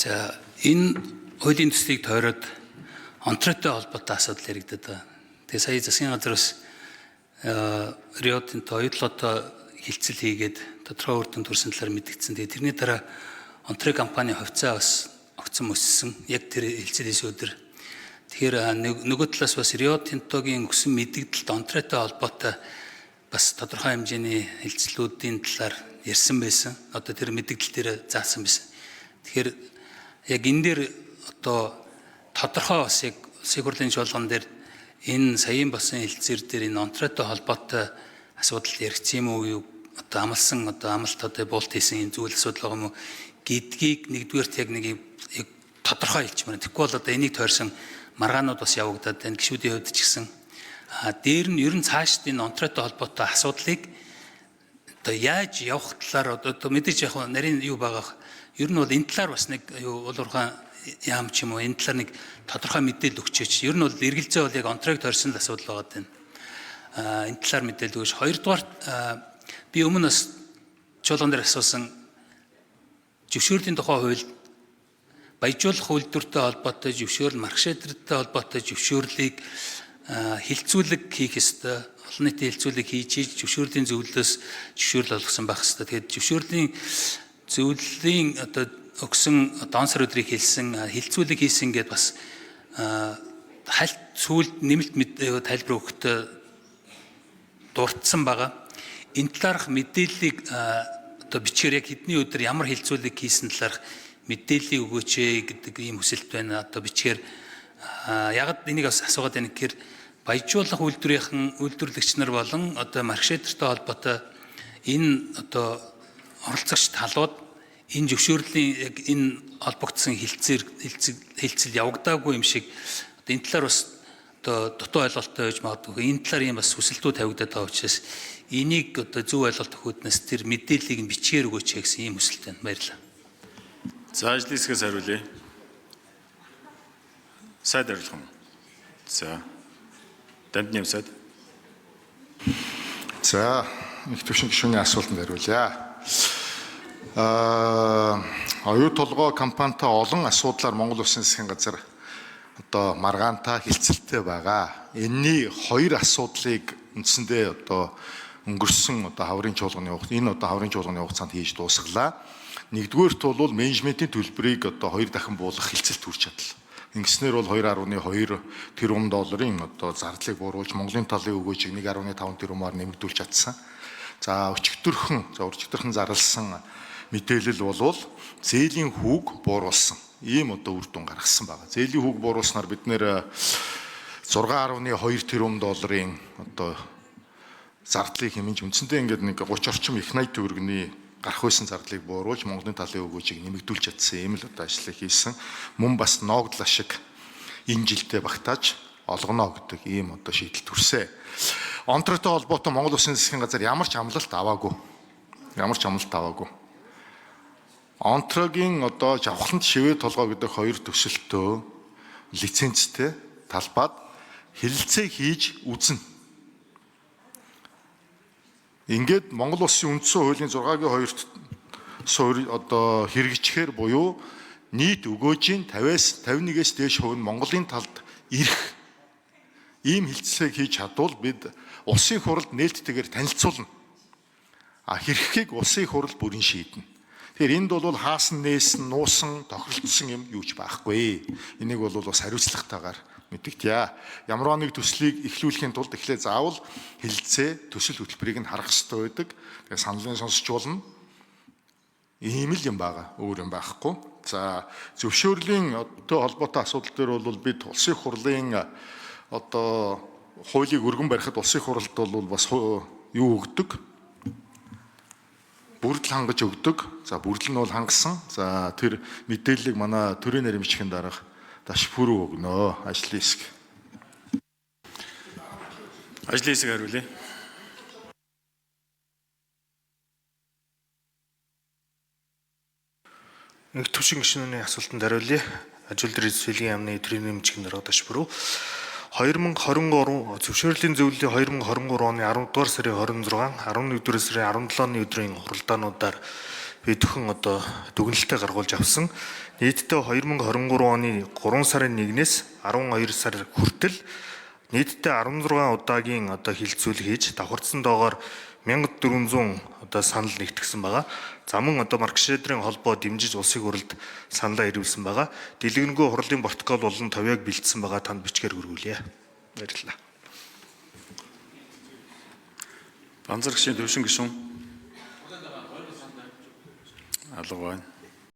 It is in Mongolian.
За, энэ хуулийн төслийг тойроод Онтройтой холбоотой асуудал яригдаад байгаа. Тэгээ сая засгийн газар бас Рио Тинто оюутлоотой хилцэл хийгээд тодорхой үр дүнд хүрсэн талаар мэдгдсэн. Тэгээ тэрний дараа Онтрой компани хувьцаа бас огцон өссөн. Яг тэр хилцэл хийсэн өдөр. Тэгэхээр нөгөө талаас бас Рио Тинтогийн өгсөн мэдэгдэлд Онтройтой холбоотой бас тодорхой хэмжээний хилцлүүдийн талаар ярьсан байсан. Одоо тэр мэдэгдэл дээр заасан байсан. Тэгэхээр яг энэ дээр одоо тодорхой бас яг улсын хурлын чуулган дээр энэ саяын болсон хэлцээр дээр энэ Онтройтой холбоотой асуудал яригдсан юм уу, юу одоо амлсан, одоо амлалт, одоо буулт хийсэн энэ зүйл асуудал байгаа юм уу гэдгийг нэгдүгээрт яг нэг яг тодорхой хэлчихмээр. Тэгэхгүй бол одоо энийг тойрсон маргаанууд бас явагдаад байна. Гишүүдийн хувьд ч гэсэн. А дээр нь ер нь цаашд энэ Онтройтой холбоотой асуудлыг одоо яаж явах талаар одоо мэдээж яг нарийн юу байгаа. Ер нь бол энэ талаар бас нэг юу уул уурхайн яам ч юм уу, энэ талаар нэг тодорхой мэдээлэл өгчөөч. Ер нь бол эргэлзээ бол яг Онтройг тойрсон л асуудал байгаа даа. А энэ талаар мэдээлэл өгөөч. Хоёрдугаар, би өмнө бас чуулган дээр асуусан зөвшөөрлийн тухай хууль, баяжуулах үйлдвэртэй холбоотой зөвшөөрөл, маркшейдертэй холбоотой зөвшөөрлийг хилцүүлэг хийх ёстой. Олон нийтийн хилцүүлэг хийж хийж зөвшөөрлийн зөвлөлөөс зөвшөөрөл олгосон байх ёстой. Тэгээд зөвшөөрлийн зөвлөлийн одоо өгсөн одоо он сар өдрийг хэлсэн, хилцүүлэг хийсэн гэдээ бас хальт сүүлд нэмэлт тайлбар өгөхдөө дурдсан байгаа. Энэ талаарх мэдээллийг одоо бичгээр яг хэдний өдөр ямар хилцүүлэг хийсэн талаарх мэдээллийг өгөөч гэдэг ийм хүсэлт байна. Одоо бичгээр яг энийг бас асуугаад байна гэхээр баяжуулах үйлдвэрийнхэн, үйлдвэрлэгч нар болон одоо маркшейдертэй холбоотой энэ одоо оролцогч талууд энэ зөвшөөрлийн яг энэ холбогдсон хилцээр хилцэл явагдаагүй юм шиг одоо энэ талаар бас одоо дутуу ойлголттой байж магадгүй. Энэ талаар ийм бас хүсэлтүүд тавигдаад байгаа учраас энийг одоо зөв ойлголт өгөхөөднөөс тэр мэдээллийг нь бичгээр өгөөч гэсэн ийм хүсэлт байна. Баярлалаа. За, ажлын хэсгээс хариулъя. Сайд хариулах юм уу? За. Дамдны сайд. За, их түвшин гишүүний асуултанд хариулъя. Оюу толгой компанитай олон асуудлаар Монгол Улсын засгийн газар одоо маргаантай хилцэлтэй байгаа. Энэний хоёр асуудлыг үндсэндээ одоо өнгөрсөн одоо хаврын чуулганы хугацаанд, энэ одоо хаврын чуулганы хугацаанд хийж дуусгалаа. Нэгдүгээрт бол менежментийн төлбөрийг одоо хоёр дахин буулгах хилцэлт хүрч чадлаа. Ингэснээр бол 2.2 тэрбум долларын одоо зардлыг бууруулж, Монголын талын өгөөжийг 1.5 тэрбумаар нэмэгдүүлж чадсан. За, өчигдөрхөн, за, өчигдөрхөн зарласан мэдээлэл болвол зээлийн хүүг бууруулсан. Ийм одоо үр дүн гаргасан байгаа. Зээлийн хүүг бууруулснаар бид нэр 6.2 тэрбум долларын одоо зардлыг хэмнэж, үндсэндээ ингээд нэг 30 орчим их 80 төгрөгийн гарах байсан зардлыг бууруулж, Монголын талын өгөөжийг нэмэгдүүлж чадсан ийм л одоо ажлыг хийсэн. Мөн бас ноогдол ашиг энэ жилдээ багтааж олгоно гэдэг ийм одоо шийдэл төрсөө. Онтройтой холбоотой Монгол Улсын засгийн газар ямар ч амлалт аваагүй. Ямар ч амлалт аваагүй. Онтрогийн одоо жавхлант шивээ толгой гэдэг хоёр төсөлтөө лицензтэй талбайд хэлэлцээ хийж үзнэ. Ингээд Монгол Улсын үндсэн хуулийн 6-гийн 2-т суурь одоо хэрэгжихээр буюу нийт өгөөжийн 50-аас 51-ээс дээш хувь нь Монголын талд ирэх ийм хэлцлэг хийж чадвал бид улсын хурлд нээлттэйгээр танилцуулна. А хэрэгхийг улсын хурал бүрэн шийднэ. Тэгэхээр энд бол хаасан, нээсэн, нуусан, тохиролцсон юм юу ч байхгүй. Энийг бол бас хариуцлагатайгаар мэдэгдъя. Ямар нэг төслийг эхлүүлэхийн тулд эхлээ заавал хэлэлцээ, төсөл хөтөлбөрийг нь харах хэрэгтэй байдаг. Тэгээ саналын сонсч болно. Ийм л юм байгаа. Өөр юм байхгүй. За, зөвшөөрлийн одоо холбоотой асуудал дээр бол бид улсын хурлын одоо хуулийг өргөн барихад улсын хурлд бол бас юу өгдөг? Бүрдэл хангаж өгдөг. За, бүрдэл нь бол хангасан. За, тэр мэдээллийг манай төрийн нарийн бичгийн дарга Дашпүрүү өгнө. Ажлын хэсэг. Ажлын хэсэг хариулъя. Нэг түвшин гишүүний асуултанд хариулъя. Ажил дээр зүйлийн яамны төрийн нэмжгийн дарга Дашпүрүү. 2023 зөвшөөрлийн зөвлөлийн 2023 оны 10 дугаар сарын 26, 11 дугаар сарын 17-ны өдрийн хуралдаануудаар битхэн одоо дүгнэлтээ гаргуулж авсан. Нийтдээ 2023 оны 3 сарын 1-ээс 12 сар хүртэл нийтдээ 16 удаагийн одоо хилцүүл хийж давхардсан доогоор 1400 одоо санал нэгтгсэн байгаа. За мөн одоо маркшейдрийн холбоо дэмжиж улсын хурлд саналаа ирүүлсэн байгаа. Дэлгэрэнгүй хурлын протокол болон товьёог бэлдсэн байгаа, танд бичгээр хүргүүлье. Баярлалаа. Банзар гишүүн, төвшин гишүүн. Алга байна.